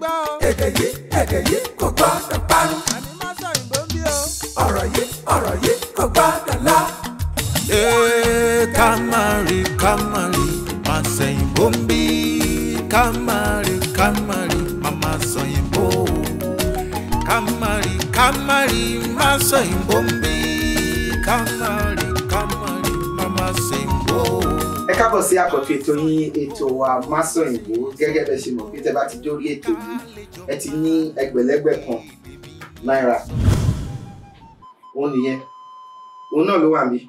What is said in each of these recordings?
Èdè yìí, èdè yìí kò gbọ́dọ̀ parun. Ọ̀rọ̀ yìí, ọ̀rọ̀ yìí kò gbọ́dọ̀ lọ. Ká má rí, ká má rí, má sẹ̀yìnbó ń bí. Ká má rí, ká má rí, má má sọ̀yìnbó. Ká má rí, ká má rí, má sọ̀yìnbó ń bí. Ká má rí, ká má rí, má má sẹ̀yìnbó. Ẹ káàbọ̀ sí àkọ́tún ètò yín, ètò wa Másọ̀yìnbó. Gẹ́gẹ́ bẹ́ ṣe mọ̀ pé tẹ́ bá ti dórí ètò yìí, ẹ ti ní ẹgbẹ̀lẹ́gbẹ̀ kan náírà. Òun nìyẹn, òun náà ló wà níbí.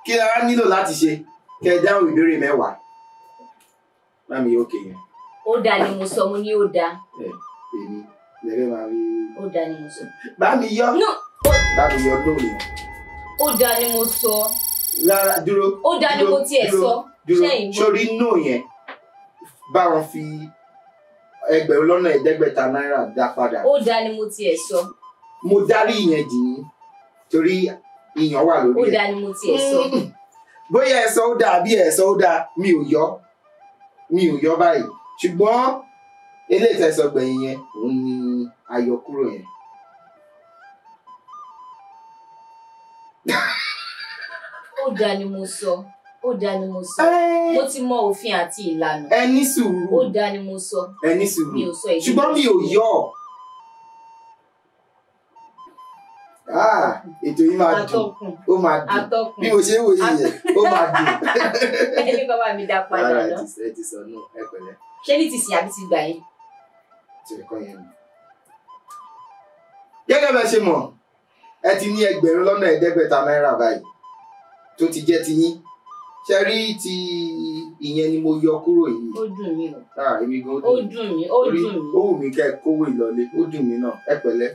Kí la nílò láti ṣe kẹ́ ẹ dáhùn ìbéèrè 10? Bá mi òkè yẹn. Ó dáa ni mo sọ, mo ní ó dáa. Èmi lẹ́fẹ̀ẹ́ máa rí. Ó dáa ni mo sọ. Bá mi yọ. Bá mi yọ lóòrè. Ó dáa ni mo sọ. Rárá, dúró. Ó dáa ni mo tiẹ̀ sọ. Dúró, sórí nù yẹn, bá wọn fi 2,500 náírà dá padà. Ó dáa ni mo tiẹ̀ sọ. Mo dárí ìyẹn jì yín torí ìyàn wà lórí ẹ. Ó dáa ni mo tiẹ̀ sọ. Bóyá ẹ sọ ó dáa bí ẹ sọ ó dáa, mi ò yọ. Mi ò yọ báyìí. Ṣùgbọ́n eléyìí tẹ́ sọ gbẹ̀yìn yẹn, òun ni àyọkúrò yẹn. Ó dáa ni mo sọ. Ó dáa ni mo sọ. Mo ti mọ òfin àti ìlànà. Ẹ ní sùúrù. Ó dáa ni mo sọ. Ẹ ní sùúrù. Mi ò sọ èdè. Ṣùgbọ́n mi ò yọ. Ètò yìí máa dùn. Ó máa dùn. Bí mo ṣe ń wòye yẹn, ó máa dùn. Ẹni bàbá mi dá padà lọ. Ẹ ti sọ náà, ẹ pẹ̀lẹ́. Ṣé ní ti sìn àbí ti gbà yín? Ti ẹ̀kọ́ yẹn ni. Gẹ́gẹ́ bẹ́ ṣe mọ̀, ẹ ti ní 2,500 náírà báyìí tó ti jẹ́ ti yín. Ṣé rí ti ìyẹn ni mo yọ kúrò yìí. Ó dùn mí o. Èmi gan ó dùn mí. Ó dùn mí. Ó wù mí kẹ́ ẹ kówó ìlọlé, ó dùn mí náà, ẹ pẹ̀lẹ́.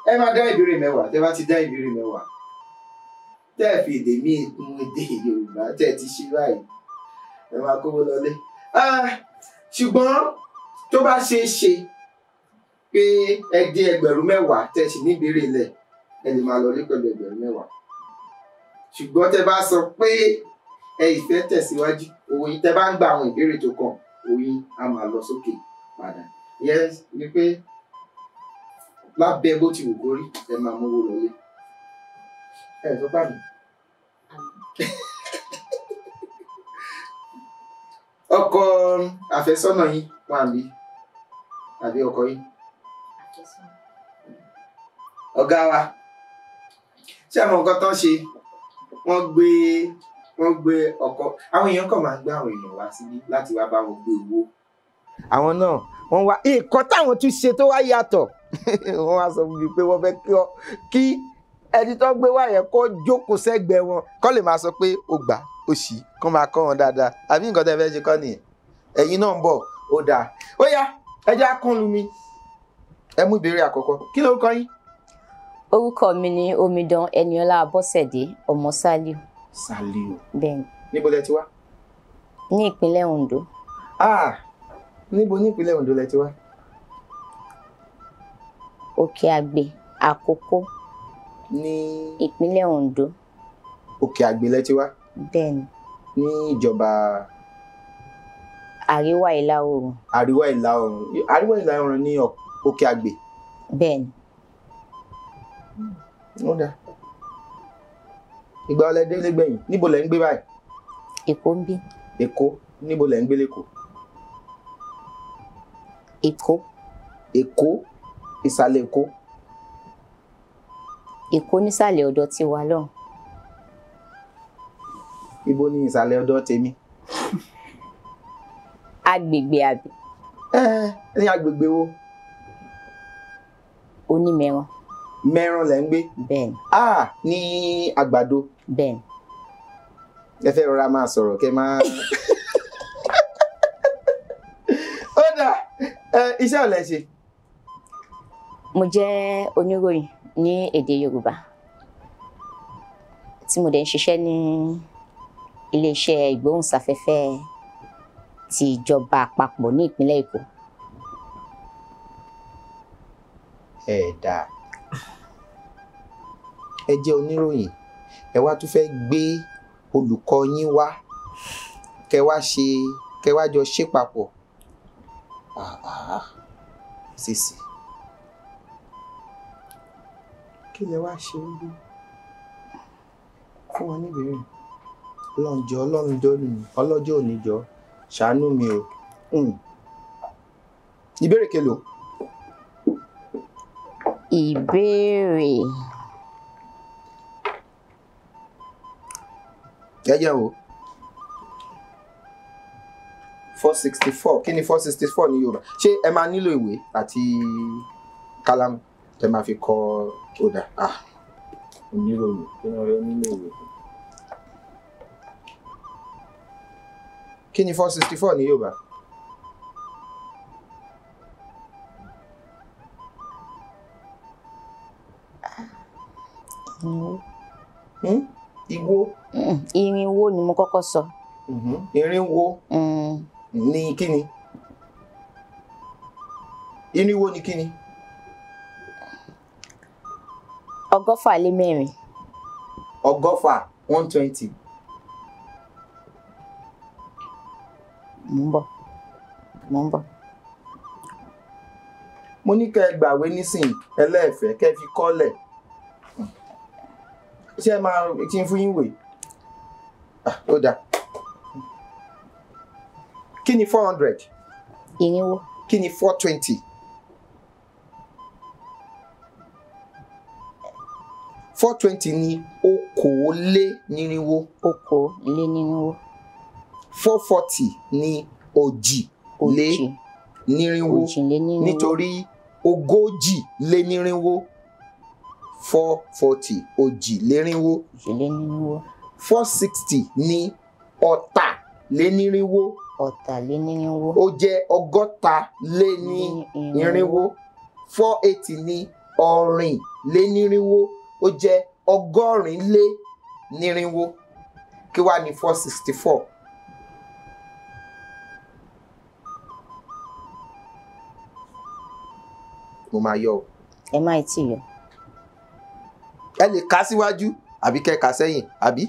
Ẹ máa dá ìbéèrè 10, tẹ́ bá ti dá ìbéèrè 10. Tẹ́ ẹ fi èdè míì kún èdè Yorùbá tẹ́ ẹ ti ṣí báyìí. Ẹ máa kówó lọlé. Ṣùgbọ́n tó bá ṣe é ṣe pé ẹ dé 10,000 tẹ́ ẹ sì ní ìbéèrè lẹ̀, ẹ lè máa lọlé pẹ̀lú 10,000. Ṣùgbọ́n tẹ́ bá sọ pé ẹ ìfẹ́ tẹ̀síwájú, owó yín tẹ́ bá ń gba àwọn ìbéèrè tó kàn, owó yín á máa lọ sókè padà. Ìyẹn ni pé lábẹ́ bó ti wù kó rí, ẹ máa mówó lọlé. Ẹ sọ bá mi. Ọkọ àfẹ́sọ́nà yín wà níbí àbí ọkọ yín? Ọ̀gá wa, ṣé àwọn nǹkan tán ṣe? Wọ́n gbé ọkọ. Àwọn èèyàn kàn máa ń gbé àwọn èèyàn wá síbí láti wá bá wọn gbé owó. Àwọn náà wọ́n wá nǹkan táwọn tún ṣe tó wá yàtọ̀. Wọ́n wá sọ fún mi pé wọ́n fẹ́ kí ẹni tó gbé wá yẹn kó jókòó sẹ́gbẹ̀ẹ́ wọn, kó lè máa sọ pé ó gbà ó ṣì, kó máa kọ́ wọn dáadáa. Àbí nǹkan tẹ́ fẹ́ ṣe kọ́ nìyẹn. Ẹ̀yin náà ń bọ̀, ó dáa. Ó yá, ẹ jẹ́ á kún lu mi. Ẹ mú ìbéèrè àkọ́kọ́. Kí lorúkọ yín? Orúkọ mi ni Omidan Ẹniọlá Abọ́sẹ̀dé ọmọ Sálíù. Sálíù. Bẹ́ẹ̀ni. Níbo lẹ ti wá? Ní ìpínlẹ̀ Ondo. Níbo ní ìpínlẹ̀ Ondo lẹ ti wá? Òkè Àgbè, Àkókó. Ní ìpínlẹ̀ Ondo. Òkè Àgbè lẹ ti wá? Bẹ́ẹ̀ni. Ní ìjọba Àríwá Ìlà Oòrùn. Àríwá Ìlà Oòrùn. Àríwá Ìlà Oòrùn ní Òkè Àgbè. Bẹ́ẹ̀ni. Ó dáa. Ìgbà wo lẹ délé gbẹ̀yìn? Níbo lẹ ń gbé báyìí? Èkó ń bí. Èkó. Níbo lẹ ń gbé l'Ékòó? Èkó. Èkó. Ìsàlẹ̀ Èkó. Èkó nísàlẹ̀ ọ̀dọ̀ tiwa lọ́hùn. Ibo ni ìsàlẹ̀ ọ̀dọ̀ tèmi? Agbègbè àbí? Ní agbègbè wo? Onímẹ̀ràn. Mẹ́ràn lẹ ń gbé? Bẹ́ẹ̀ni. Ní Àgbàdo? Bẹ́ẹ̀ni. Ẹ fẹ́ rọra máa sọ̀rọ̀ kẹ́ máa. Ó dáa, iṣẹ́ wo lẹ ṣe? Mo jẹ́ oníròyìn ní èdè Yorùbá tí mo dẹ̀ ń ṣiṣẹ́ ní iléeṣẹ́ ìgbóhùnsáfẹ́fẹ́ ti ìjọba àpapọ̀ ní ìpínlẹ̀ Èkó. Ẹ dáa, ẹ jẹ́ oníròyìn, ẹ wá tún fẹ́ gbé olùkọ́ yín wá kẹ́ wá ṣe, kẹ́ wá jọ ṣe papọ̀. Sisi, kí lẹ wá ṣe ń bí fún wọn níbèrè? Ọlọ́njọ́ ọlọ́njọ́ ọlọ́jọ́ òníjọ́ ṣàánú mi o. Ìbéèrè kelo? Ìbéèrè. Jẹ́jẹ́ o. 464. Kí ni 464 ní Yorùbá? Ṣé ẹ máa nílò ìwé àti kálámù tẹ máa fi kọ ọ̀dà? Oníròyìn kí ni ọ̀rẹ́ nílò ìwé? Kí ni 464 ní Yorùbá? Igbó. Irinwó ni mo kọ́kọ́ sọ. Irinwó ni kíni? Irinwó ni kíni? 164. 120, 120. Mo ń bọ̀. Mo ń bọ̀. Mo ní kẹ́ ẹ gbàwé nísìnyí ẹlẹ́ẹ̀fẹ́ kẹ́ ẹ fi kọ́lẹ̀. Ṣé ẹ máa ti ń fún yín wèé? Ó dáa. Kí ni 400? Irinwó. Kí ni 420? 420 ni 420. 420. 440 ni 420. Nítorí 440. 440 420. 460 ni 440. 440. Ó jẹ́ 460. 480 ni 420. Ó jẹ́ 480. Kí wá ní 464? Mo máa yọ o. Ẹ má tí yọ. Ẹ lè kà síwájú àbí kẹ́ kà sẹ́yìn àbí?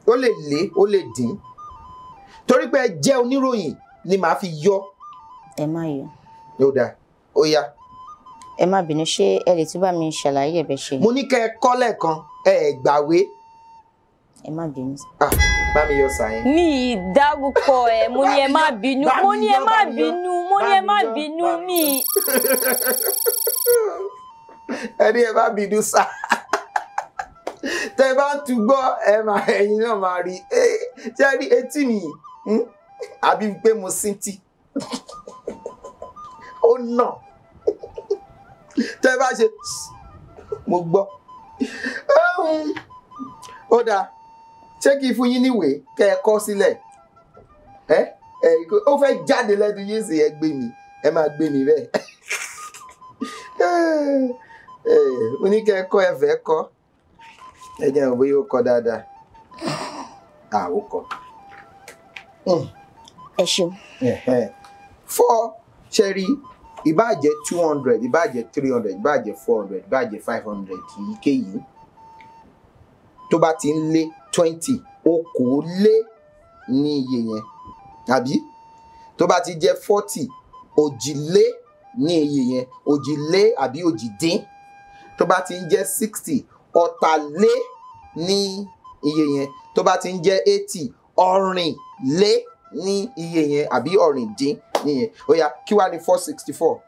Ó lè lé, ó lè dín. Torí pé ẹ jẹ́ oníròyìn ni màá fi yọ. Ẹ má yọ. Ó dáa, ó yá. Ẹ má bínú, ṣé ẹ lè tún bá mi ṣàlàyé ẹ̀bẹ̀ ṣe? Mo ní kẹ́ ẹ kọ́ lẹ́ẹ̀kan, ẹ gbàwé. Ẹ má bínú. Bá mi yọ sàyẹn. Mi ì dárúkọ ẹ, mo ní ẹ má bínú, mo ní ẹ má bínú, mo ní ẹ má bínú mi. Ẹ ní ẹ má bínú sá. Tẹ bá ń tu gbọ́, ẹ máa ẹ̀yin náà máa rí. Ṣé ẹ rí etí mi? Àbí pé mo síntì. Ó nà. Tẹ bá ṣe mo gbọ́. Ó dáa. Ṣé kí n fún yín níwèé kẹ́ ẹ kọ sílẹ̀? Ẹ ó fẹ́ jáde lẹ́nu yín sì ẹ gbé mi, ẹ máa gbé mi bẹ́ẹ̀. Mo ní kẹ́ ẹ kọ́, ẹ fẹ́ kọ́. Ẹ jẹ́ bóyá ó kọ dáadáa. Ó kọ. Ẹ ṣeun. 4 ṣẹ́rí ìbáà jẹ́ 200, ìbáà jẹ́ 300, ìbáà jẹ́ 400, ìbáà jẹ́ 500 èyíkéyìí. Tó bá ti ń lé 20, okòólé ní iye yẹn. Àbí? Tó bá ti jẹ́ 40, òjìlé ní iye yẹn. Òjìlé àbí òjìdín. Tó bá ti ń jẹ́ 60, ọ̀tàlé ní iye yẹn. Tó bá ti ń jẹ́ 80, ọ̀rìnlé ní iye yẹn àbí ọ̀rìndín ní yẹn. Ó yá, kí wá ní 464?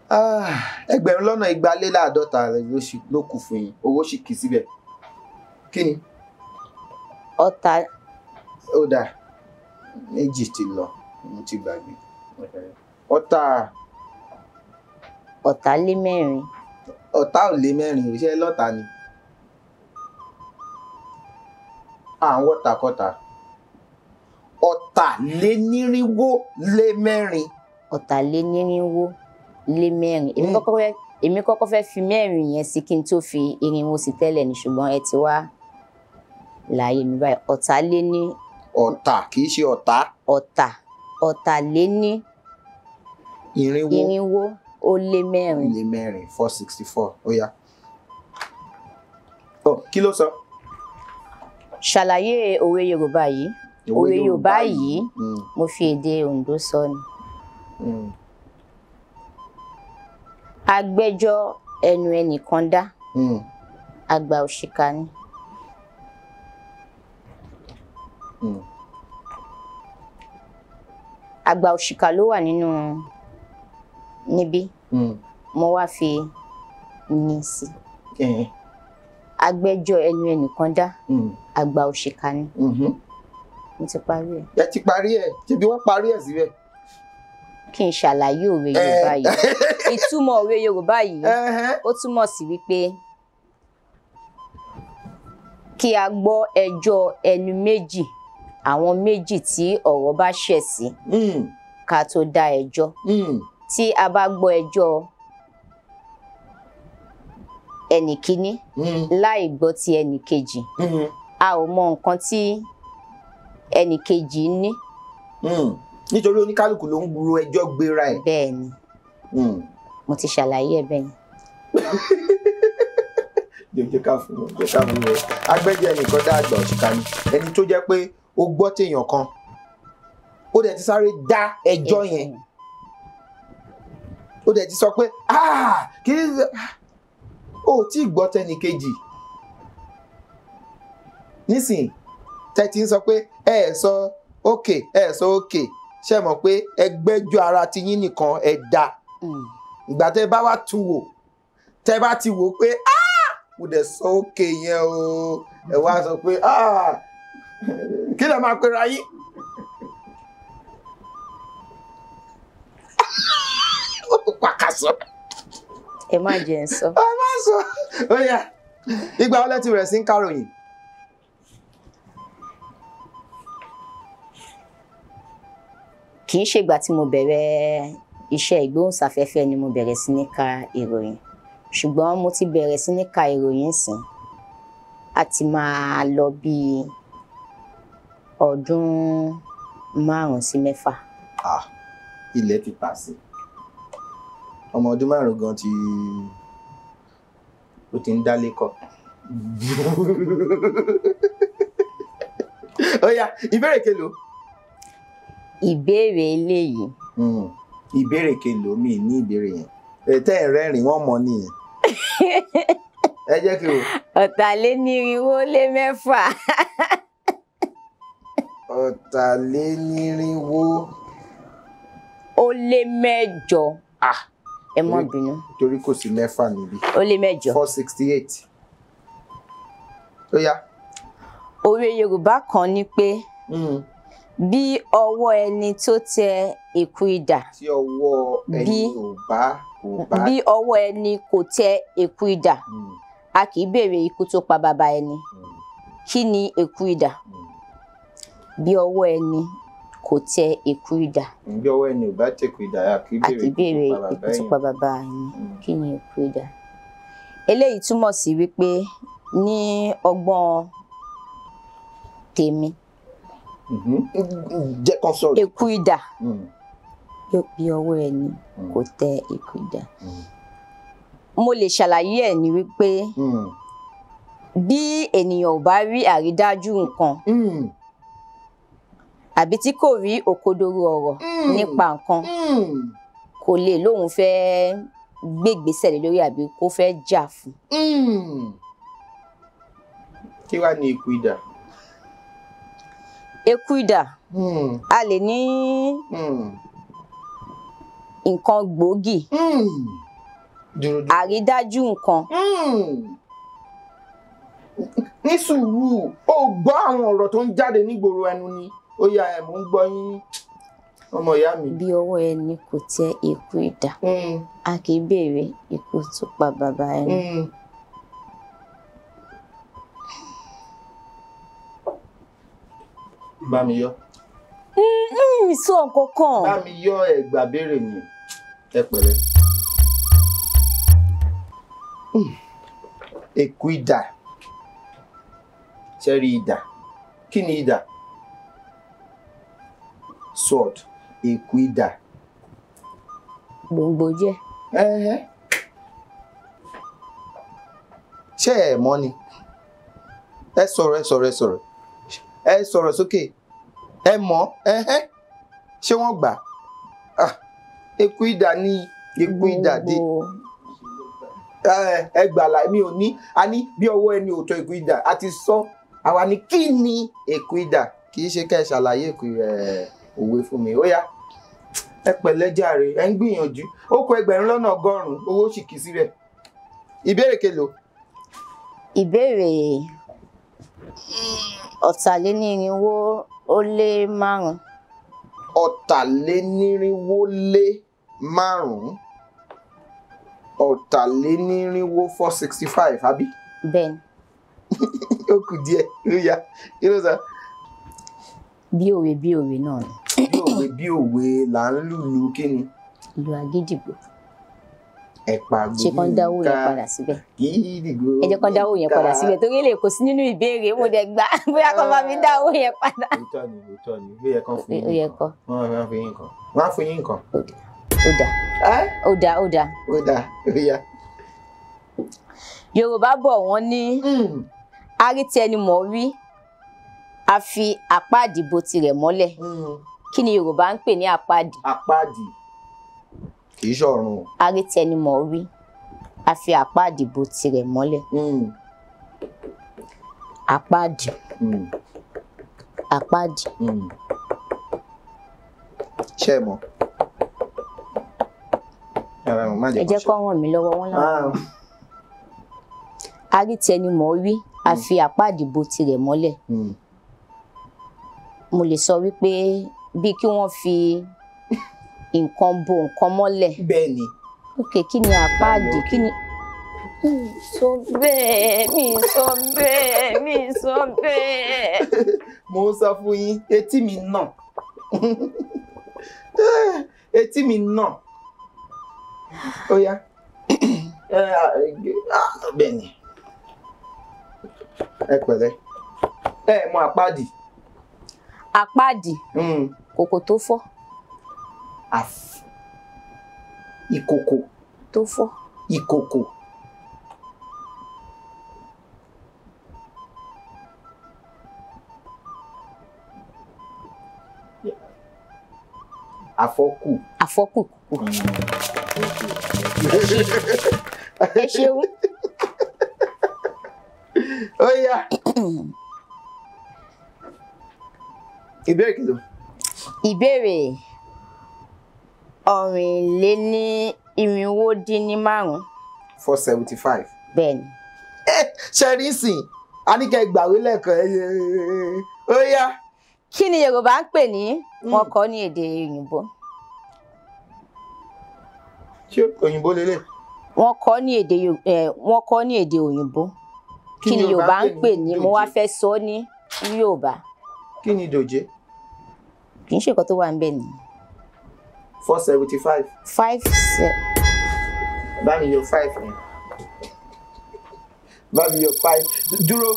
250,000 ló kù fún yín. Owó sì kì í síbẹ̀. Kí ni? Ọ̀tà. Ó dáa, méjì ti lọ, mo ti gbàgbé. Ọ̀tà. 4. 4, ṣé lọ́tà ni? À ń wọ́tàkọ́tà. 440. 440. Èmi kọ́kọ́ fẹ́ fi 4 yẹn sí kí n tó fi 4 sí tẹ́lẹ̀ ni, ṣùgbọ́n ẹ ti wá láàyè mi báyìí. 4. Ọ̀tà kì í ṣe ọ̀tá. Ọ̀tà. 440. 4. 4, 464. Ó yá. Ó Kí ló sọ? Ṣàlàyé òwe Yorùbá yìí. Òwe Yorùbá yìí mo fi èdè Oǹdó sọ ni. Agbẹjọ́ ẹnu ẹnìkan dá, àgbà òṣìkà ni. Àgbà òṣìkà ló wà nínú níbí. Mo wá fi ní sí. Agbẹjọ́ ẹnu ẹnìkan dá, àgbà òṣìkà ni. Mo ti parí ẹ̀. Ẹ ti parí ẹ̀, ṣebí wọ́n parí ẹ̀ síbẹ̀. Kí n ṣàlàyé òwe Yorùbá yìí. Ìtumọ̀ òwe Yorùbá yìí ó túmọ̀ sí wípé kí a gbọ́ ẹjọ́ ẹnu méjì, àwọn méjì tí ọ̀rọ̀ bá ṣẹ̀ sí, ká tó dá ẹjọ́. Tí a bá gbọ́ ẹjọ́ ẹnì kíní láì gbọ́ ti ẹnì kejì, a ò mọ nǹkan tí ẹnì kejì ní. Nítorí oníkálukú ló ń ro ẹjọ́ gbéra ẹ̀. Bẹ́ẹ̀ ni, mo ti ṣàlàyé ẹ̀ bẹ́ẹ̀ ni. Jẹ́ ká fún wọn, jẹ́ ká fún wọn. Agbẹjọ́ ẹnìkan dá àgbà òṣìkà ni. Ẹni tó jẹ́ pé ó gbọ́ téèyàn kan, ó dẹ̀ ti sáré dá ẹjọ́ yẹn. Ó dẹ̀ ti sọ pé kí ó tí gbọ́ tẹnì kejì. Nísìn tẹ́tí ń sọ pé ẹ sọ ókè, ẹ sọ ókè, ṣe mọ̀ pé ẹgbẹ́jọ́ ara ti yín nìkan ẹ dá. Ìgbà tẹ́ bá wá tún wò, tẹ́ bá ti wò pé mo dẹ̀ sọ ókè yẹn o, ẹ wá sọ pé kí lè máa pera yín. Ó pàkàsọ. Ẹ má jẹ́ ń sọ. Ẹ má sọ. Ó yá, ìgbà wo lẹ ti bẹ̀rẹ̀ sí ń káròyìn? Kì í ṣègbà tí mo bẹ̀rẹ̀ iṣẹ́ ìgbóhùnsáfẹ́fẹ́ ni mo bẹ̀rẹ̀ sí ní ka ìròyìn, ṣùgbọ́n mo ti bẹ̀rẹ̀ sí ní ka ìròyìn sìn a ti máa lọ bí ọdún 5 sí 6. Ilẹ̀ ti tà sí. Ọmọ ọdún 5 gan ti ó ti ń dálé kọ. Ó yá, ìbéèrè kelòó? Ìbéèrè eléyìí. Ìbéèrè kelòó? Mi ní ìbéèrè yẹn. Tẹ́ ẹ̀ rẹ́rìn wọ́n mọ̀ nìyẹn. Ẹ jẹ́ kí o. 426. 426. Ó lé mẹ́jọ. Ẹ má bínú. Torí kò sí mẹ́fà níbí. Ó lé mẹ́jọ. 468. Ó yá. Òwe Yorùbá kan ní pé bí ọwọ́ ẹni tó tẹ èkú idà. Tí ọwọ́ ẹni ò bá kò bá. Bí ọwọ́ ẹni kò tẹ èkú idà, a kì í béèrè ikú tó pa bàbá ẹni. Kí ni èkú idà? Bí ọwọ́ ẹni kò tẹ èkú idà. Bí ọwọ́ ẹni ò bá tẹ èkú idà, a kì í béèrè ikú tó pa bàbá ẹni. Kí ni èkú idà? Eléyìí túmọ̀ sí wípé ní ọgbọ́n tèmi, jẹ́ kan sọ̀rọ̀. Èkú idà, bí ọwọ́ ẹni kò tẹ èkú idà. Mo lè ṣàlàyé ẹ̀ ní wípé bí ènìyàn ò bá rí àrídájú nǹkan àbí tí kò rí òkodoro ọ̀rọ̀ nípa nǹkan, kò lè lóun fẹ́ gbégbèsè lé lórí àbí kó fẹ́ jà fún. Kí wá ní èkú idà? Èkú idà, a lè ní nǹkan gbòógì, àrídájú nǹkan. Ní sùúrù, ó gbọ́ àwọn ọ̀rọ̀ tó ń jáde nígboro ẹnu ni. Ó yá, ẹ̀ mò ń gbọ́ yín, ọmọ ìyá mi. Bí ọwọ́ ẹni kò tẹ èkú idà, a kì í béèrè ikú tó pa bàbá ẹni. Bá mi yọ. Sọ nǹkan kan. Bá mi yọ ẹgbà béèrè ni. Ẹ pẹ̀lẹ́. Èkú idà. Ṣẹ́rí idà. Kí ni idà? Sword. Èkú idà. Gbòǹgbò jẹ́. Ṣé ẹ mọ̀ ni? Ẹ sọ̀rọ̀, ẹ sọ̀rọ̀, ẹ sọ̀rọ̀, ẹ sọ̀rọ̀ sókè. Ẹ mọ̀ ẹhẹ́, ṣé wọ́n gbà? Eku idà ní eku idà dé. Ẹ gbàlà mi ò ní, a ní bí ọwọ́ ẹni ò tọ́ eku idà, a ti sọ àwa ní kí ni eku idà, kì í ṣe ká ẹ ṣàlàyé eku òwe fún mi. Ó yá, ẹ pẹ̀lẹ́ jàre, ẹ ń gbìyànjú. Ó kó 1,100,000, owó sì kì í síbẹ̀. Ìbéèrè kelo? Ìbéèrè 405. 405. 405, 465, àbí? Bẹ́ẹ̀ni. Ó kù díẹ̀, ló yá. Kí ló sọ? Bí òwe bí òwe náà ni. Bí òwe bí òwe là ń lùlù kí ni? Ìlú àgídìgbò. Ẹ̀pà gbòmí. Ṣé kán dáwó yẹn padà síbẹ̀? Gídìgbò. Ẹ jẹ́ kán dáwó yẹn padà síbẹ̀ torí lè kò sí nínú ìbéèrè, mo dẹ̀ gbà bóyá kán bá mi dáwó yẹn padà. Òótọ́ ni, òótọ́ ni, ó yẹ kán fún yín nǹkan. Wọ́n á fún yín nǹkan. Wọ́n á fún yín nǹkan. Ó dà. Ó dà, ó dà. Ó dà, ó yá. Yorùbá bọ̀ wọ́n ní arítẹnumọ̀ wí, a fi àpáàdì bo tirẹ̀ mọ́lẹ̀. Kí ni Yorùbá ń pè ní àpáàdì? Àpáàdì kì í ṣọ̀run o. Arítẹnumọ̀ wí, a fi àpáàdì bo tirẹ̀ mọ́lẹ̀. Àpáàdì. Àpáàdì. Ṣé ẹ mọ̀? Ẹ jẹ́ kó ràn mí lọ́wọ́, wọ́n láwọn. Arítẹnumọ̀ wí, a fi àpáàdì bo tirẹ̀ mọ́lẹ̀. Mo lè sọ wípé bí kí wọ́n fi nǹkan bo nǹkan mọ́lẹ̀. Bẹ́ẹ̀ni. Ok, kí ni àpáàdì? Kí ni? Mi sọ bẹ́ẹ̀, mi sọ bẹ́ẹ̀, mi sọ bẹ́ẹ̀. Mo ń sọ fún yín, etí mi nà. Etí mi nà. Ó yá. Bẹ́ẹ̀ni. Ẹ pẹ̀lẹ́. Ẹ mọ àpáàdì. Àpáàdì. Kòkò tó fọ́. Ìkòkò tó fọ́. Ìkòkò. Àfọ́kù. Àfọ́kù kòkò. Ẹ ṣeun. Ó yá. Ìbéèrè kìlò. Ìbéèrè 475. 475. Bẹ́ẹ̀ni. Ṣe rí sìn, a ní kẹ́ gbàwé lẹ́ẹ̀kan. Ó yá. Kí ni Yorùbá ń pè ní wọ́n kọ́ ní èdè òyìnbó? Ṣé òyìnbó lélẹ̀? Wọ́n kọ́ ní èdè wọ́n kọ́ ní èdè òyìnbó. Kí ni Yorùbá ń pè ní mo wá fẹ́ sọ ní Yorùbá? Kí ni dòjé? Kì í ṣe nǹkan tó wà níbẹ̀ nìyẹn. 475. 5 7. Bá mi yọ 5 yẹn. Bá mi yọ 5. Dúró,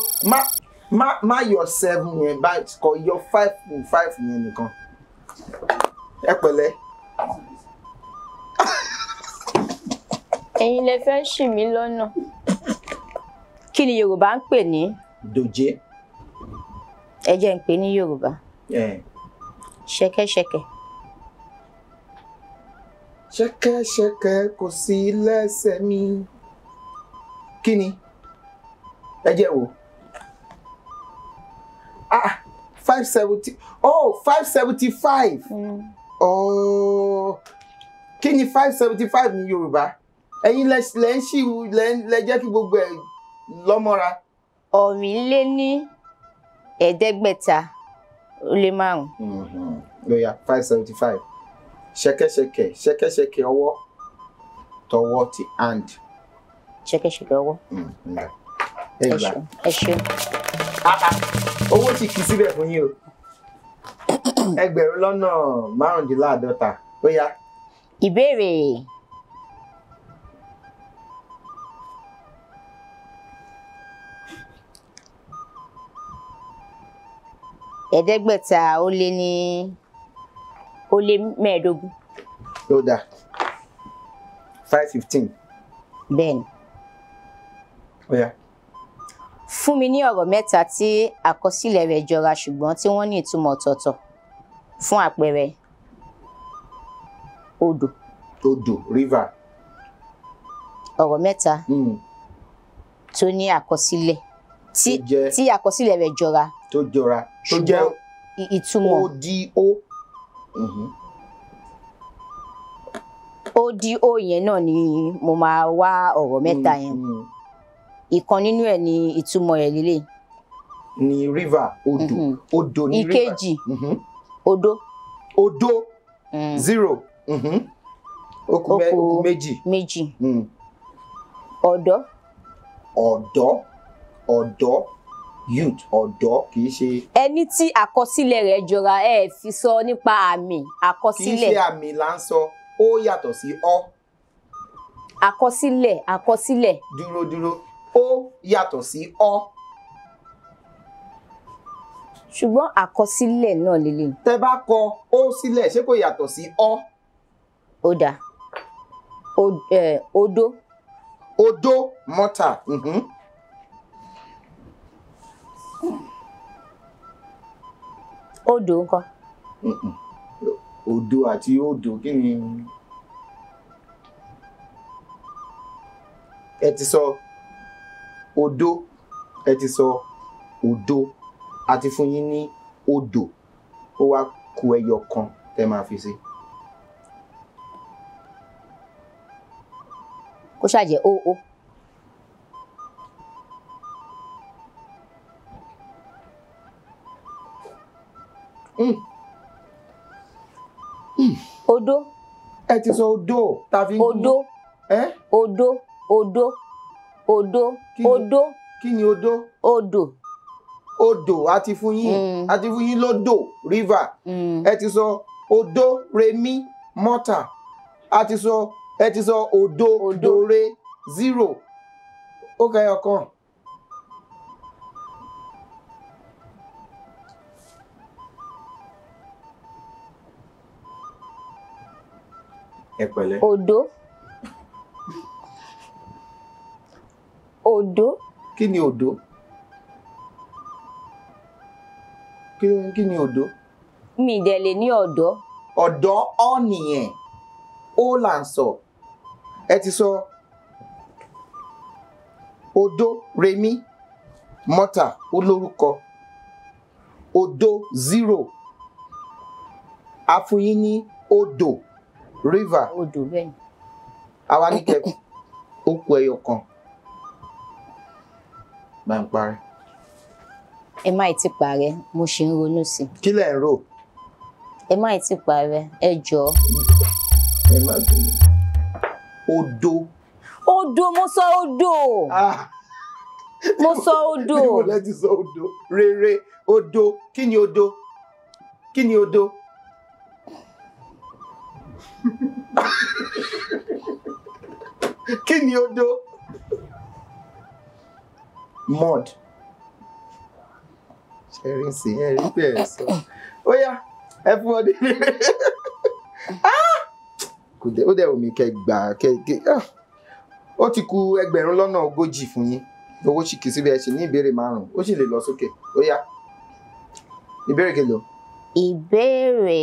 má yọ 7 yẹn, bá kọ yọ 5 5 yẹn nìkan. Ẹ pẹ̀lẹ́. Ẹ̀yin lẹ fẹ́ ṣì mí lọ́nà. Kí ni Yorùbá ń pè ní? Dòjé. Ẹ jẹ́ ń pè ní Yorùbá. Ṣẹ̀kẹ̀ṣẹ̀kẹ̀. Ṣẹ̀kẹ̀ṣẹ̀kẹ̀ kò sí lẹ́sẹ̀ mi. Kí ni? Ẹ jẹ́ wò. 570. Oh, 575. Oh, kí ni 575 ní Yorùbá? Ẹ̀yin lẹ ń ṣì lẹ jẹ́ kí gbogbo ẹ̀ lọ́mọ́ra. 575. Lóyà 575. Ṣẹ̀kẹ̀ṣẹ̀kẹ̀, ṣẹ̀kẹ̀ṣẹ̀kẹ̀ ọwọ́, tọwọ́ ti hand. Ṣẹ̀kẹ̀ṣẹ̀kẹ̀ ọwọ́. Ẹ gbà. Ẹ ṣeun. Owó ti kì í síbẹ̀ fún yín o. 1,055,000. Ó yá. Ìbéèrè 525. Ó dáa. 515. Bẹ́ẹ̀ni. Ó yá. Fún mi ní ọ̀rọ̀ mẹ́ta tí àkọsílẹ̀ rẹ̀ jọra ṣùgbọ́n tí wọ́n ní ìtumọ̀ ọ̀tọ̀ọ̀tọ̀. Fún àpẹẹrẹ, odò. Odò, river. Ọ̀rọ̀ mẹ́ta tó ní àkọsílẹ̀ tí àkọsílẹ̀ rẹ̀ jọra. Tó jọra. Tó jẹ́ ìtumọ̀. O D O. O D O yẹn náà ni mo máa wá ọ̀rọ̀ mẹ́ta yẹn. Ìkan nínú ẹ̀ ni ìtumọ̀ ẹ̀ lélẹ̀. Ni river, odò. Odò ni river. Ìkejì, odó. Odó, 0. Ó kù méjì. Méjì. Ọ̀dọ́. Ọ̀dọ́, ọ̀dọ́, youth, ọ̀dọ́ kì í ṣe. Ẹni tí àkọsílẹ̀ rẹ̀ jọra ẹ fi sọ nípa àmì àkọsílẹ̀. Kì í ṣe àmì là ń sọ, ó yàtọ̀ sí ọ. Àkọsílẹ̀, àkọsílẹ̀. Dúró dúró, ó yàtọ̀ sí ọ. Ṣùgbọ́n àkọsílẹ̀ náà lélẹ̀. Tẹ bá kọ ó sílẹ̀, ṣé kò yàtọ̀ sí ọ? Ó dáa. Odó. Odó, mọ́tà. Odò ńkọ́? Odò àti odò kí ni? Ẹ ti sọ odó, ẹ ti sọ odó, a ti fún yín ní odò, ó wá kù ẹyọ kan tẹ́ máa fi sí. Kó ṣàjẹ́ ó ó. Odó. Ẹ ti sọ odó tàbí. Odó. Odó, odó, odó, odó. Kí ni odó? Odò. Odò a ti fún yín, a ti fún yín lódò, river. Ẹ ti sọ odó remi mọ́tà. A ti sọ, ẹ ti sọ odó dore 0. Ó kẹyọ kan. Ẹ pẹ̀lẹ́. Odó. Odó. Kí ni odó? Kí ni odó? Mi dẹ̀ lè ní ọ̀dọ́. Ọ̀dọ́ ọ̀ nìyẹn. Ó là ń sọ. Ẹ ti sọ odó remi mọ́tà ó lórúkọ. Odó 0. A fún yín ní odò, river. Odò bẹ́ẹ̀ ni. Àwa ní kẹ ó kù ẹyọ kan. Bá ń parẹ́. Ẹ má ì tí parẹ́, mo ṣì ń ronú sí. Kí lẹ̀ ń rò? Ẹ má ì tí parẹ́, ẹ jọ̀ọ́. Ẹ má bínú. Odò. Odò, mo sọ odò. Mo sọ odò. Níbo lẹ ti sọ odò? Rere, odò. Kí ni odò? Kí ni odò? Kí ni odò? Mud. Ṣẹ́rí sí ẹ rí bẹ́ẹ̀ sọ. Ó yá, ẹ fún ọdún. Kò dé, ó dẹ̀ omi kẹ gbà kẹ. Ó ti kù 40,000 fún yín. Owó sì kì í síbi ẹ ṣì ní ìbéèrè 5. Ó sì lè lọ sókè. Ó yá. Ìbéèrè kelo? Ìbéèrè.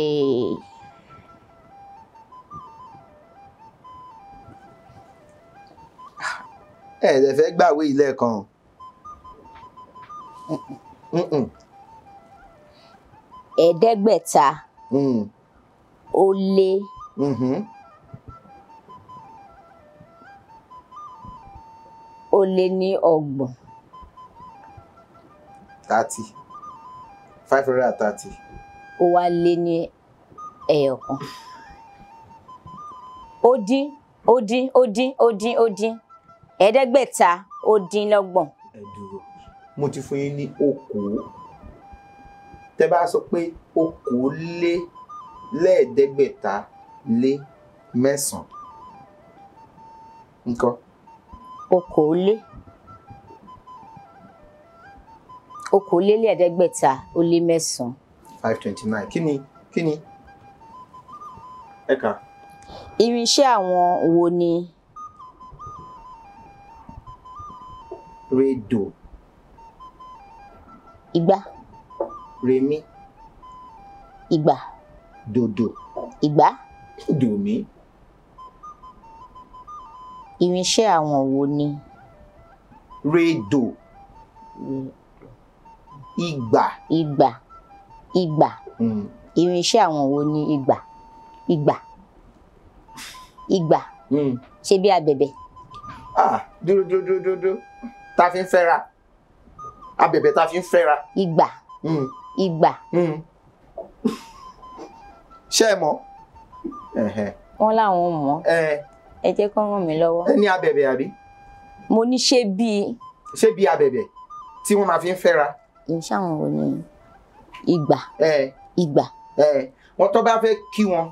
Ẹ lè fẹ́ gbàwé ilé kan. 500 ó lé ó lé ní 30. 30. 530. Ó wá lé ní ẹyọ̀kan. Ó dín, ó dín, ó dín, ó dín, ó dín. 530. Ẹ dúró, mo ti fún yín ní okòó. Tẹ́ bá sọ pé 509. Ńkọ́? 509. 529. Kí ni? Kí ni? Ẹ kà. Irinṣẹ́ àwọn wo ni? Rédò. Igbá. Rèmí. Ìgbà. Dòdò. Ìgbá. Dòmí. Irinṣẹ́ àwọn wo ni? Rédò. Ìgbà. Ìgbà. Ìgbà. Irinṣẹ́ àwọn wo ni ìgbà? Ìgbà. Ìgbà. Ṣé bí abẹ̀bẹ̀? Ah, dúró dúró dúró dúró. Ta fi ń fẹ́ra. Abẹ̀bẹ̀ ta fi ń fẹ́ra. Ìgbà. Ìgbà. Ṣé ẹ mọ̀? Wọ́n láwọn ò mọ̀. Ẹ jẹ́ kó ràn mí lọ́wọ́. Ẹ ní abẹ̀bẹ̀ àbí? Mo ní ṣé bíi. Ṣé bíi abẹ̀bẹ̀ tí wọ́n máa fi ń fẹ́ra? Irinṣẹ́ àwọn wo ni ìgbà? Ìgbà. Wọ́n tó bá fẹ́ kí wọn.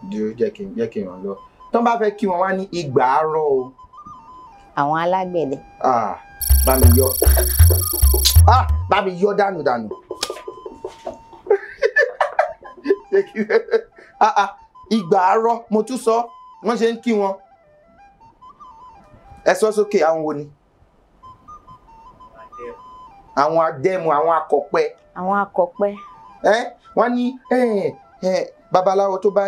Dúró jẹ́ kí n ràn lọ. Tó bá fẹ́ kí wọn wá ní ìgbà àárọ̀ o. Àwọn alágbẹ̀dẹ. Bá mi yọ. Bá mi yọ dànù dànù. Ìgbà àárọ̀ mo tún sọ wọ́n ṣe ń kí wọn. Ẹ sọ sókè, àwọn wo ni? Àwọn adẹ́mu, àwọn akọ̀pẹ. Àwọn akọ̀pẹ. Wọ́n ní babaláwo tó bá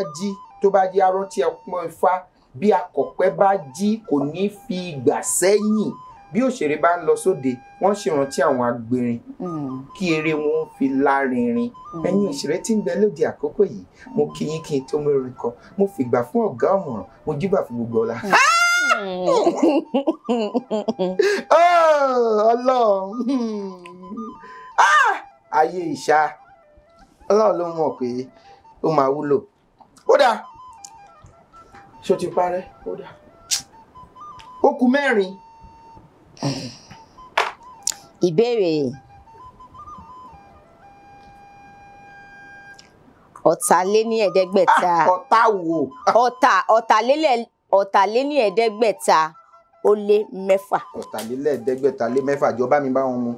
jí arọ́ tí ẹ pọ́n ifá, bí akọ̀pẹ bá jí kò ní fi ìgbà sẹ́yìn. Bí òṣèré bá ń lọ sóde, wọ́n ṣèrántí àwọn agbèrin kí eré wọn fi lárinrin. Ẹ̀yin òṣèré tí ń bẹ lóde àkókò yìí, mo kí yín kí n tó mẹ́rin kan, mo fìgbà fún ọ̀gá ọ̀mọ̀ràn, mo júbà fún gbogbo ọlá. Ọlọ́run, ayé ìṣá, Ọlọ́run ló mọ̀ pé ó máa wúlò. Ó dáa, ṣó ti parẹ́? Ó dáa, ó kù mẹ́rin. Ìbéèrè 525. Ọ̀tá wo? 526. 526, jọba mi bá wọn mu.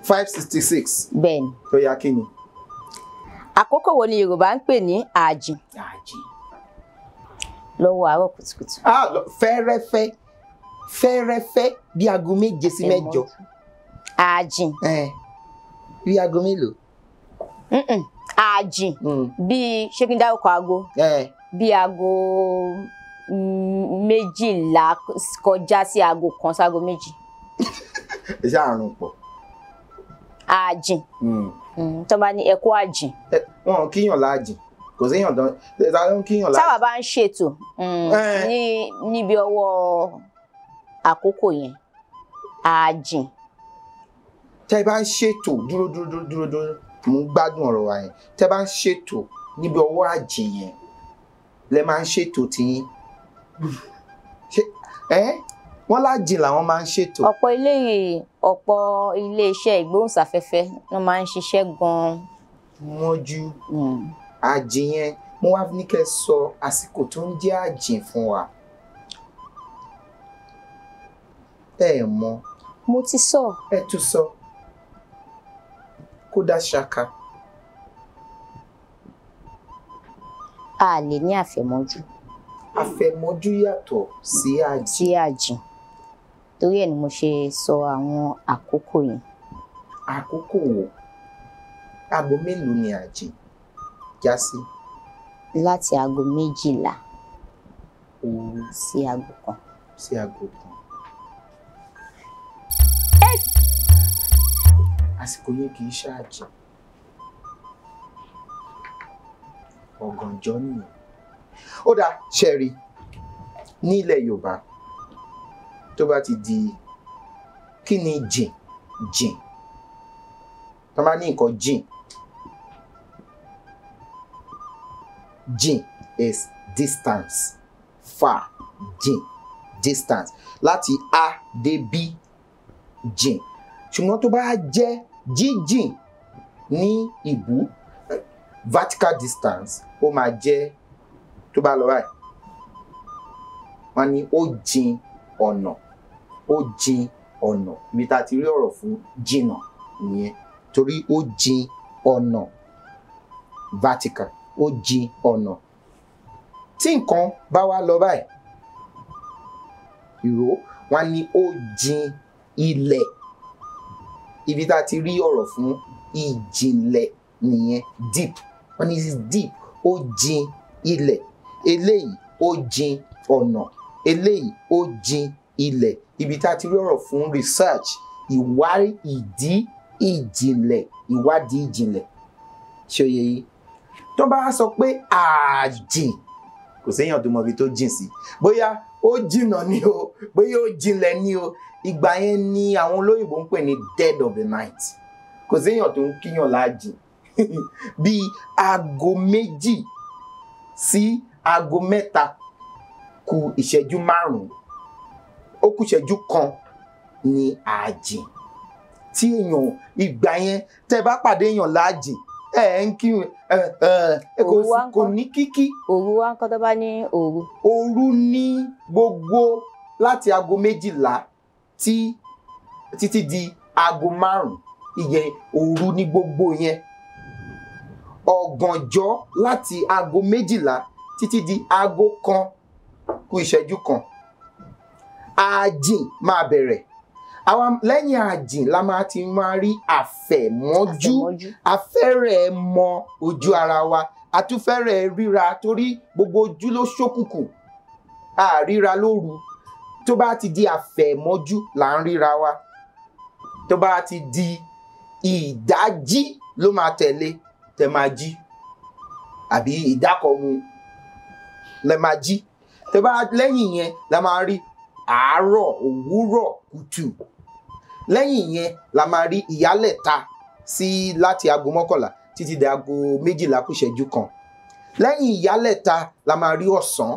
566. Bẹ́ẹ̀ni. Tó yá, kí ni? Àkókò wo ni Yorùbá ń pè ní ààjìn? Ààjìn. Lọ́wọ́ àárọ̀ kùtùkùtù. Fẹ́rẹ́fẹ́ fẹ́rẹ́fẹ́ bí aago 7 sí 8. Ààjìn. Bí aago mélòó? Ààjìn bíi, ṣé kí n dárúkọ aago? Bí aago 12 kọjá sí aago 1 sáago 2. Ẹ ṣe àrùn pọ̀. Ààjìn. Tó bá ní ẹkú ààjìn. Wọn ò kíyàn láàjìn, kò séyàn tán ta ló ń kíyàn láàjìn. Táwa bá ń ṣètò níbi ọwọ́ àkókò yẹn, ààjìn. Tẹ́ bá ń ṣètò, dúró dúró dúró dúró dúró, mo ń gbádùn ọ̀rọ̀ wa yẹn. Tẹ́ bá ń ṣètò níbi ọwọ́ ààjìn yẹn lẹ máa ń ṣètò tiyín. Wọ́n láàjìn làwọn máa ń ṣètò. Ọ̀pọ̀ ilé iṣẹ́ ìgbóhùnsáfẹ́fẹ́ ló máa ń ṣiṣẹ́ gan-an. Mọ́jú ààjìn yẹn, mo wá ní kẹ́ sọ àsìkò tó ń jẹ́ ààjìn fún wa. Ẹ mọ̀. Mo ti sọ. Ẹ tún sọ. Kódà ṣaka. A lè ní àfẹ̀mọ́jú. Àfẹ̀mọ́jú yàtọ̀ sí ààjìn. Sí ààjìn. Torí ẹ̀ ni mo ṣe sọ àwọn àkókò yẹn. Àkókò wo? Aago mélòó ni ààjìn já sí? Láti aago 12 sí aago 1. Sí aago 1. Àsìkò yẹn kì í ṣáàjìn. Ọ̀gànjọ́ nìyẹn. Ó dáa, ṣẹ́ẹ̀rí ní ilẹ̀ Yorùbá tó bá ti di kí ni jìn jìn, tó bá ní nǹkan jìn, jìn is distance, far, jìn, distance láti A dé B, jìn. Ṣùgbọ́n tó bá jẹ́ jíjìn ní ìbú, vertical distance, ó máa jẹ́ tó bá lọ báyìí, wọ́n ní ó jìn ọ̀nà, ó jìn ọ̀nà. Ibi tá a ti rí ọ̀rọ̀ fún jìnà nìyẹn, torí ó jìn ọ̀nà, vertical, ó jìn ọ̀nà. Tí nǹkan bá wá lọ báyìí, Ìró, wọ́n á ní ó jin ilẹ̀. Ibi tá a ti rí ọ̀rọ̀ fún ìjìnlẹ̀ nìyẹn, deep. Wọ́n ní is deep, ó jin ilẹ̀. Eléyìí ó jin ọ̀nà, eléyìí ó jin ilẹ̀. Ibi tá a ti rí ọ̀rọ̀ fún research, ìwádìí ìjìnlẹ̀, ìwádìí ìjìnlẹ̀. Ṣé ó yé yín? Tó bá sọ pé ààjìn, kò séèyàn tó mọ ibi tó jìn sí, bóyá ó jìnà ni o, bóyá ó jinlẹ̀ ni o. Ìgbà yẹn ni àwọn olóyìnbó ń pè ní dead of the night. Kò séèyàn tó ń kíyàn láàjìn. Bíi aago 2 sí aago 3 kù ìṣẹ́jú 5, ó kù ìṣẹ́jú 1 ní ààjìn. Tí èèyàn ìgbà yẹn tẹ́ bá pàdé èèyàn láàjìn, ẹ ń kí ẹ kò ní kíkí. Òru wa ń kọ́ tó bá ní òru. Òru ní gbogbo láti aago 12 tí títí di aago 5, ìyẹn òru ní gbogbo yẹn. Ọ̀gànjọ́ láti aago 12 títí di aago 1 kù ìṣẹ́jú 1. Ààjìn máa bẹ̀rẹ̀. Àwọn lẹ́yìn ààjìn la máa ti máa rí àfẹ̀mọ́jú. Afẹ́rẹ́ mọ ojú ara wa, àtúfẹ́rẹ́ ríra torí gbogbo ojú ló ṣókùnkùn, a ríra lóru. Tó bá ti di àfẹ̀mọ́jú là ń ríra wa. Tó bá ti di ìdájí ló máa tẹ̀lé, tẹ máa jí, àbí ìdákọ̀mu lẹ máa jí. Tó bá lẹ́yìn yẹn la máa rí àárọ̀, òwúrọ̀ kùtù. Lẹ́yìn yẹn la máa rí ìyálẹ̀ta sí láti aago 11 títí di aago 12 kù ìṣẹ́jú 1. Lẹ́yìn ìyálẹ̀ta la máa rí ọ̀sán.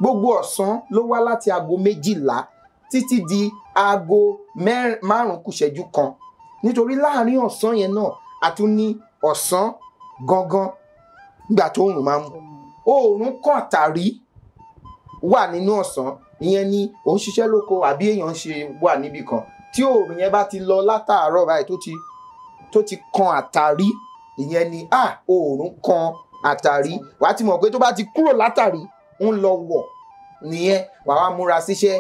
Gbogbo ọ̀sán ló wá láti aago 12 títí di aago 5 kù ìṣẹ́jú 1. Nítorí láàárín ọ̀sán yẹn náà a tún ní ọ̀sán gangan nígbà tó oòrùn máa ń mú. Oòrùn kàn tàrí wà nínú ọ̀sán. Ìyẹn ni òun ṣiṣẹ́ lóko àbí èèyàn ń ṣe wà níbì kan. Tí oòrùn yẹn bá ti lọ látàárọ̀ báyìí tó ti kan àtàrí, ìyẹn ni oòrùn kan àtàrí. Wàá ti mọ̀ pé tó bá ti kúrò látàrí ń lọ wọ̀ nìyẹn, wàá wá múra síṣẹ́.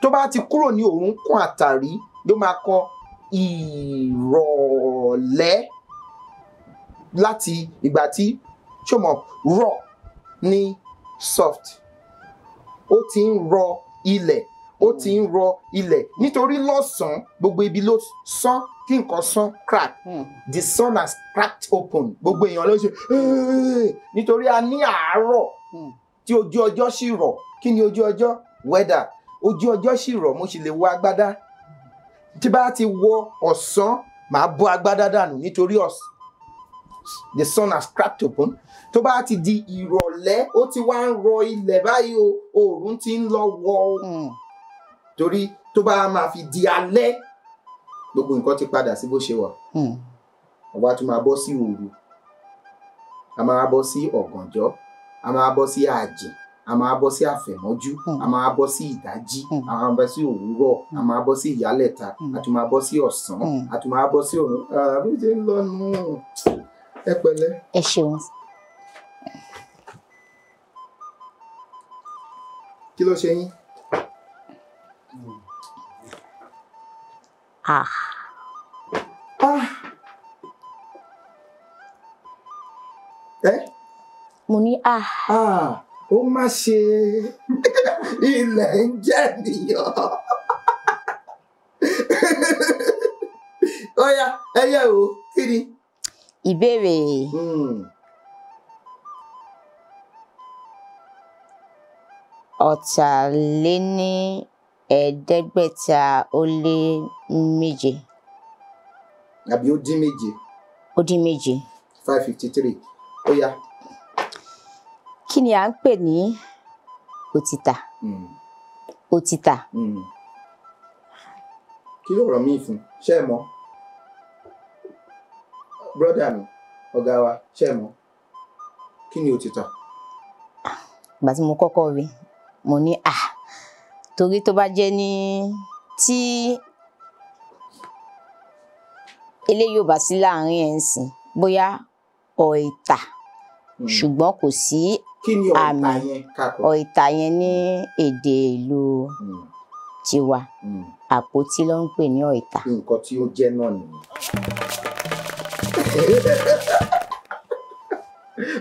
Tó bá ti kúrò ní oòrùn kan àtàrí ló máa kan ìrọ̀lẹ́. Láti ìgbà tí ṣọmọ rọ̀ ní soft, ó ti ń rọ ilẹ̀, ó ti ń rọ ilẹ̀. Nítorí lọ́sàn-án gbogbo ibi ló sán, kí nǹkan sán crack. The sun has cracked open. Gbogbo èèyàn ló ṣe nítorí a ní àárọ̀ tí ojú ọjọ́ sì rọ̀. Kí ni ojú ọjọ́? Weather. Ojú ọjọ́ sì rọ̀, mo sì lè wọ agbádá. Tí bá ti wọ ọ̀sán, màá bọ́ agbádá dànù nítorí ọ̀sán. The sun has cracked open. Tó bá ti di ìrọ̀lẹ́, ó ti wá ń rọ ilẹ̀ báyìí o, oòrùn ti ń lọ wọ̀ o. Torí tó bá máa fi di alẹ́, gbogbo nǹkan ti padà sí bó ṣe wà. Àwa tún máa bọ́ sí òru, a máa bọ́ sí ọ̀gànjọ́, a máa bọ́ sí ààjìn, a máa bọ́ sí àfẹ̀mọ́jú, a máa bọ́ sí ìdájí, a máa bọ́ sí òwúrọ̀, a máa bọ́ sí ìyálẹ̀ta, a tún máa bọ́ sí ọ̀sán, a tún máa bọ́ sí òru. Bí ṣe ń lọ nù. Ẹ pẹ̀lẹ́. Ẹ ṣeun. Kí ló ṣe yín? Ẹ? Mo ní Ó má ṣe ilẹ̀ ń jẹ́ nìyàn. Ó yá, ẹ yẹ̀ wò, kí ni? Ìbéèrè 747. Àbí ó dín méje. Ó dín méje. 553. Ó yá. Kí ni à ń pè ní òtítà? Òtítà. Kí ló rọ̀ mí fún? Ṣé ẹ mọ̀? Brọ́dà mi, ọ̀gá wa, ṣé ẹ mọ̀? Kí ni òtítà? Ìgbà tí mo kọ́kọ́ rí, mo ní torí tó bá jẹ́ ní tí eléyìí ò bá sí láàrin ẹ̀ ń sìn, bóyá ọ̀ìtà Ṣùgbọ́n kò sí àmì ọ̀ìtà yẹn ní èdè ìlú tiwa. Àpótí ló ń pè ní ọ̀ìtà. Nǹkan tí ó jẹ́ náà nìyẹn.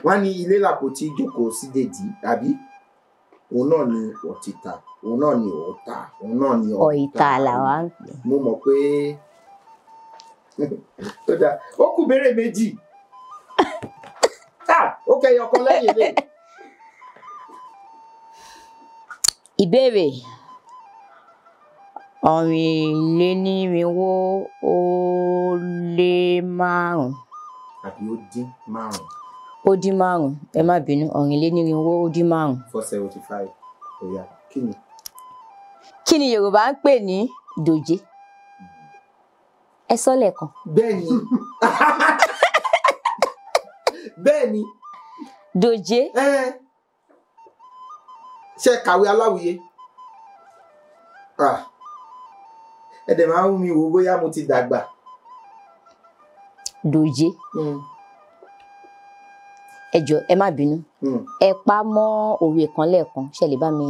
Wọ́n ní ilé làpótí jókòó sí dèdí, àbí? Òun náà ni ọ̀tìtà, òun náà ni ọ̀tà, òun náà ni ọ̀ìtà làwa ń pè. Mo mọ̀ pé ó dáa. Ó kù béèrè méjì. Ó kẹyọ kan lẹ́yìn lè. Ìbéèrè 425. Àbí ó dín márùn-ún. Ó dín márùn-ún, ẹ má bínú, 425. 475. Oya, kí ni? Kí ni Yorùbá ń pè ní dòjé? Ẹ sọ lẹ́ẹ̀kan. Bẹ́ẹ̀ni. Bẹ́ẹ̀ni. Dòjé. Ṣé kàwé aláwìyé? Ẹ dẹ̀ máa ń mi wò bóyá mo ti dàgbà. Dòjé. Ẹ jọ̀ọ́, ẹ má bínú. Ẹ pa mọ́ òwe kan lẹ́ẹ̀kan, ṣé lè bá mi.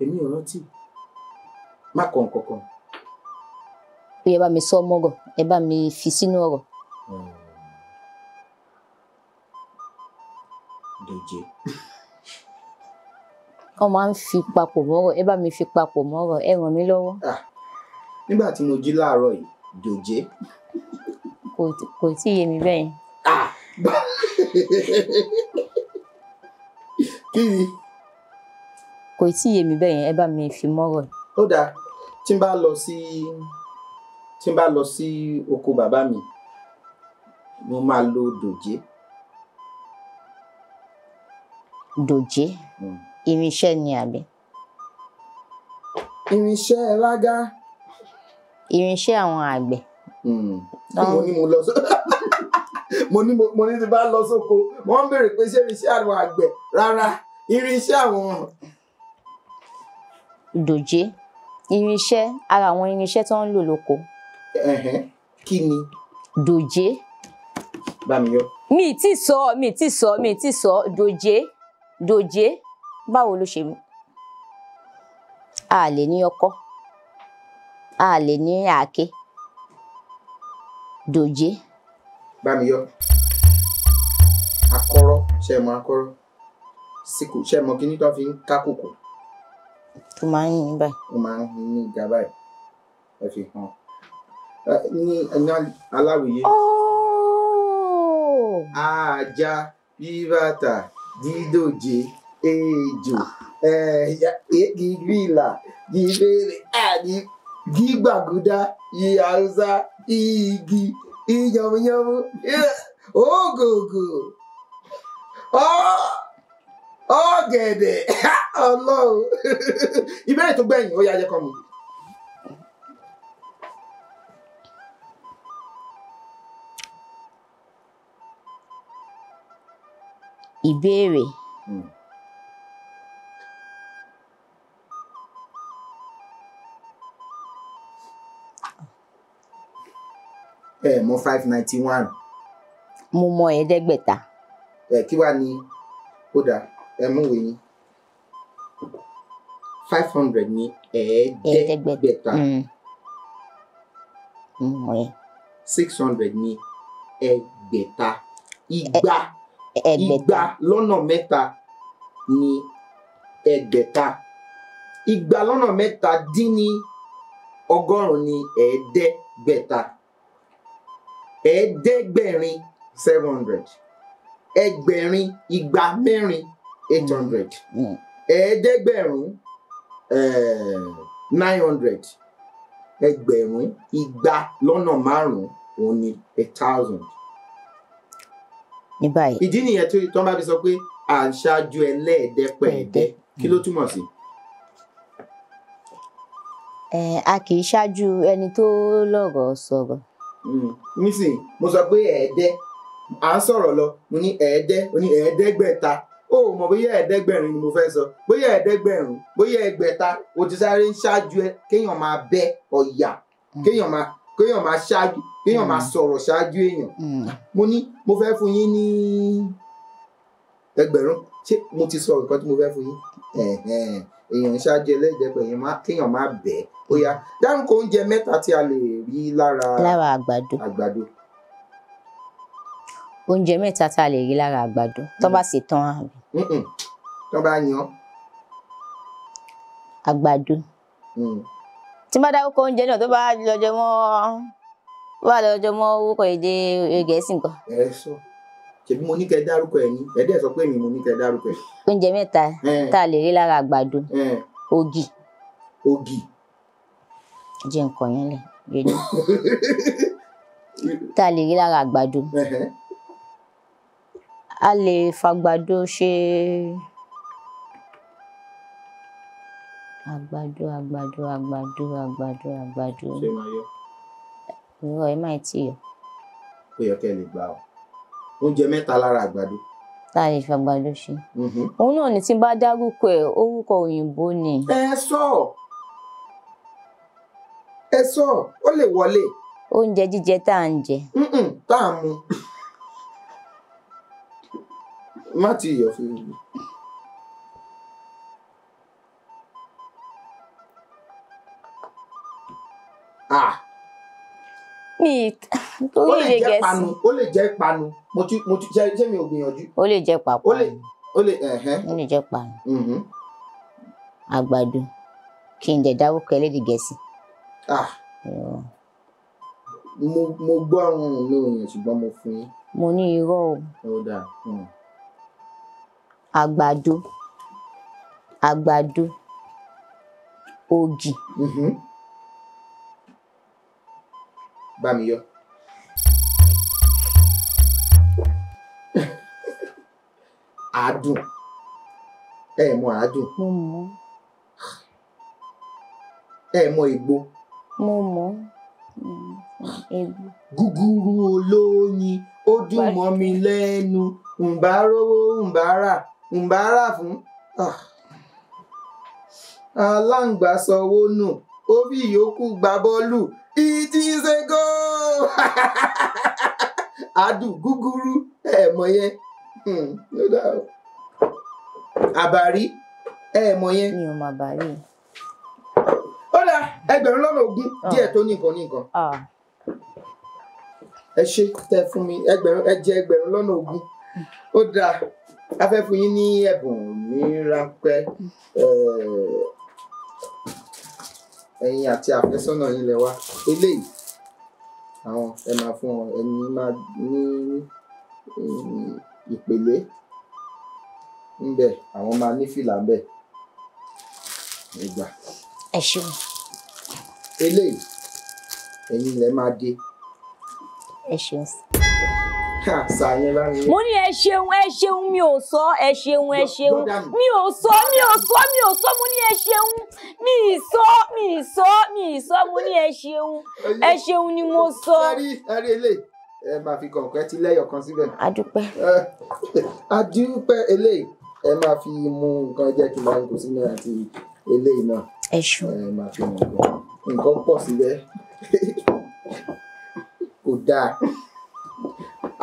Èmi ò rántí. Má kọ nǹkan kan. Ó yẹ bá mi sọ mọ́rọ̀, ẹ bá mi fi sínú ọ̀rọ̀. Dòjé. Wọ́n máa ń fi papọ̀ mọ́rọ̀, ẹ bá mi fi papọ̀ mọ́rọ̀, ẹ ràn mí lọ́wọ́. Nígbà tí mo jí láàárọ̀ yìí, dòjé. Kò tí ì yé mi bẹ́ẹ̀. Kí ni? Kò tí ì yé mi bẹ́ẹ̀ yẹn, ẹ bá mi fi mọ́rọ̀. Ó dáa, tí n bá lọ sí oko bàbá mi, mo máa lo dòjé. Dòjé, irinṣẹ́ ni àbí? Irinṣẹ́ lágá. Irinṣẹ́ àwọn àgbẹ̀. Mo ní mo lọ sọ. Mo ní ti bá lọ sóko, wọ́n ń béèrè pé ṣé irinṣẹ́ àwọn àgbẹ̀? Rárá, irinṣẹ́ àwọn. Dòjé, irinṣẹ́, ara àwọn irinṣẹ́ tó ń lò lóko. Kí ni? Dòjé. Bá mi yọ. Mi ti sọ, dòjé, dòjé, báwo ló ṣe mú? A lè ní ọkọ́, a lè ní àáké. Dòjé. Bá mi yọ. Akọ́rọ́, ṣé mọ̀ akọ́rọ́? Síkù, ṣé mọ̀ kíní tó fi ń ká kòkò? Tó máa ń yín báyìí. Ó máa ń ní ga báyìí. Ẹ fi hàn. Ní aláwìyé. Ajá, bíbàtà, dídòjé, ejò, ẹ̀yà, gígbìlà, gíbèrè, àní, gígbàgúdá, ìhàùsá, igi, ìyànmúyánmú, ògògò, ọ̀gẹ̀dẹ̀, Ọlọ́run. Ìbéèrè tó gbẹ̀yìn, ó yá jẹ́ kọ́ mi. Ìbéèrè. Ẹ mọ̀ 591. Mo mọ̀ 500. Ẹ kí wá ní ó dáa, ẹ mú ìwé yín. 500 ní 500. 600 ní 600. Igba. Igba lọ́nà mẹ́ta ní 600. 290 ní 500. 700 700. 400 800. 900. 500,000 òun ni 1,000. Ní báyìí. Ìdí nìyẹn tó tán bá fi sọ pé à ń ṣáájú ẹlẹ́ẹ̀dẹ́pẹ̀ẹ́dẹ́, kí ló túmọ̀ sí? A kì í ṣáájú ẹni tó lọ́rọ̀ sọ̀rọ̀. Nísìnyí mo sọ pé ẹ̀ẹ́dẹ́, à ń sọ̀rọ̀ lọ, mo ní ẹ̀ẹ́dẹ́, mo ní 500. Ó mọ̀ bóyá 700 ni mo fẹ́ sọ, bóyá 700, bóyá 600, o ti sáré ń ṣáájú ẹ, kéèyàn máa bẹ ọ̀yà, kéèyàn máa ṣáájú, kéèyàn máa sọ̀rọ̀ ṣáájú èèyàn. Mo ní mo fẹ́ fún yín ní Ẹgbẹ̀rún, ṣé mo ti sọ nǹkan tí mo fẹ́ fún yín? Èèyàn ṣáájú ẹlẹ́jẹ̀ pé kéèyàn má bẹ́ẹ̀. Ó yá, dárúkọ oúnjẹ mẹ́ta tí a lè rí lára àgbàdo. Àgbàdo. Oúnjẹ mẹ́ta tá a lè rí lára àgbàdo tó bá ṣe tán àbí. Tó bá yan. Àgbàdo. Tí bá dárúkọ oúnjẹ náà tó bá lọ́jọ́ mọ́ wà lọ́jọ́ mọ́ orúkọ èdè Gẹ̀ẹ́sì nǹkan. Ẹ sọ, ṣebí mo ní kẹ́ dárúkọ ẹ ní, ẹ dẹ̀ sọ pé mi mo ní kẹ́ dárúkọ ẹ. Oúnjẹ mẹ́ta tá a lè rí lára àgbàdo. Ògì. Ògì. Jẹ́ nǹkan yẹn lẹ̀ yẹn. Tá a lè rí lára àgbàdo. A lè fàgbàdo ṣe àgbàdo àgbàdo àgbàdo àgbàdo àgbàdo. Ṣé máa yọ? Irọ́, ẹ má tí yọ. Ó yẹ kẹ́ ẹ lè gbà ọ́. Oúnjẹ mẹ́ta lára àgbàdo. Tá a lè fàgbàdo ṣe. Òun náà ni tí n bá dárúkọ ẹ̀, orúkọ òyìnbó ni. Ẹ sọ, ẹ sọ, ó lè wọlé. Oúnjẹ jíjẹ tá à ń jẹ. Tá à ń mu. Má ti yọ̀ fún mi. Mi torí èdè Gẹ̀ẹ́sì. Ó lè jẹ́ ìpanu. Mo ti ṣé mi ò gbìyànjú. Ó lè jẹ́ pàpà. Ó lè ẹ̀hẹ́n. Ó lè jẹ́ pàánù. Àgbàdo. Kí n dẹ̀ dárúkọ ẹlẹ́dè Gẹ̀ẹ́sì. Mo gbọ́ ohun mi ò yàn ṣùgbọ́n mo fún yín. Mo ní irọ́ o. Ó dáa. Àgbàdo, àgbàdo, ògì. Bá mi yọ. Àádùn. Ẹ mọ àádùn. Mo mọ̀. Ẹ mọ ègbò. Mo mọ̀. Ègbò. Gúgúrú olóyin, ó dùn mọ́ mi lẹ́nu, ǹbá rówó ǹbá rà, ǹbá rà fún. Aláǹgbá sanwó nù, ó fi ìyókù gbá bọ́ọ̀lù. It is a goal! Àádùn gúgúrú, ẹ mọ̀ yẹn. Àbàrí, ẹ mọ̀ yẹn. Mi ò mọ àbàrí. Ó dà, 20,000 díẹ̀ tó ní nǹkan ní nǹkan. Ẹ ṣe tẹ fún mi, ẹ jẹ 20,000. Ó dáa, a fẹ́ fún yín ní ẹ̀bùn ní ráńpẹ́. Ẹ̀yin àti àfẹ́sọ́nà yín lẹ wá. Eléyìí, àwọn ẹ máa fún wọn, ẹni máa ní ìpele ńbẹ, àwọn máa ní fìlà ńbẹ. Ẹ gbà. Ẹ ṣeun. Eléyìí, ẹ̀yin lẹ máa dé. Ẹ ṣeun. Mo ní ẹ ṣeun, ẹ ṣeun, mi ò sọ, ẹ ṣeun, ẹ ṣeun, mi ò sọ, mi ò sọ, mi ò sọ, mo ní ẹ ṣeun, mi ì sọ, mi ì sọ, mi ì sọ, mo ní ẹ ṣeun, ẹ ṣeun ni mo sọ. Ẹ rí eléyìí, ẹ máa fi kọ̀ǹkọ̀ ẹ ti lẹ́yọ̀ kan síbẹ̀. Adúpẹ́. Adúpẹ́ eléyìí, ẹ máa fi mu nǹkan jẹ́ kí n máa ń kó sínú àti eléyìí náà. Ẹ ṣeun. Ẹ máa fi mu nǹkan, nǹkan pọ̀ síbẹ̀. Kò dáa.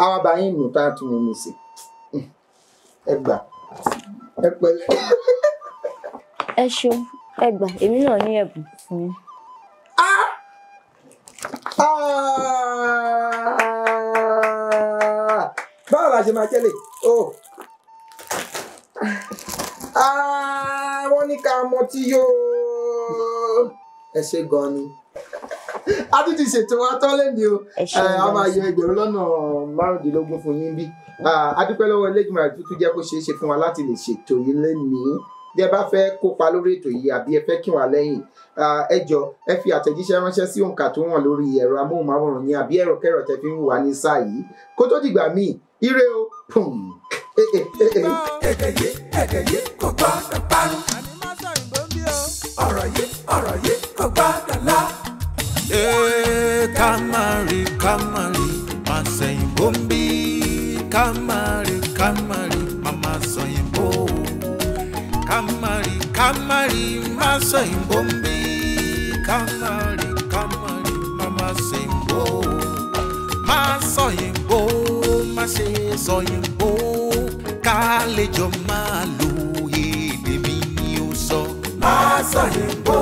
Àwọn abayín nù tá a tún mú sí. Ẹ gbà. Ẹ pẹ̀lẹ́. Ẹ ṣeun, ẹ gbà, èmi náà ní ẹ̀bùn fún yín. Báwo la ṣe máa tẹ́lẹ̀? Wọ́n ní ká mọtí yóò. Ẹ ṣe gan ni. A tún ti ṣètò wa tán lẹ́ni o. A máa yọ 25,000 fún yín bí. A dúpẹ́ lọ́wọ́ Elédùmarè tó tún jẹ́ kó ṣeé ṣe fún wa láti lè ṣètò yìí lẹ́nìí. Bí ẹ bá fẹ́ kópa lórí ètò yìí àbí ẹ fẹ́ kí wà lẹ́yìn, ẹ jọ̀ọ́ ẹ fi àtẹ̀jíṣẹ́ ránṣẹ́ sí òǹkà tó wọ̀n lórí ẹ̀rọ amóhùnmáwòrán yín àbí ẹ̀rọ kẹ́rọ̀ tẹ́ fi ń wà ní sáà yìí. Kó tó dìgbà míì, ire o. Èdè yìí kò gbọ́dọ̀ parun. Ọ̀rọ̀ yìí kò gbọ́dọ̀ lọ. Ká má rí, ká má rí, má sẹ̀yìnbó ń bí. Ká má rí, ká má rí, má má sọ̀yìnbó. Ká má rí, ká má rí, má sọ̀yìnbó ń bí. Ká má rí, ká má rí, má má sẹ̀yìnbó. Má sọ̀yìnbó, má ṣe sọ̀yìnbó. Ká Ká lè jọ máa lo èdè mi ni ó sọ. Má sọ yìnbó.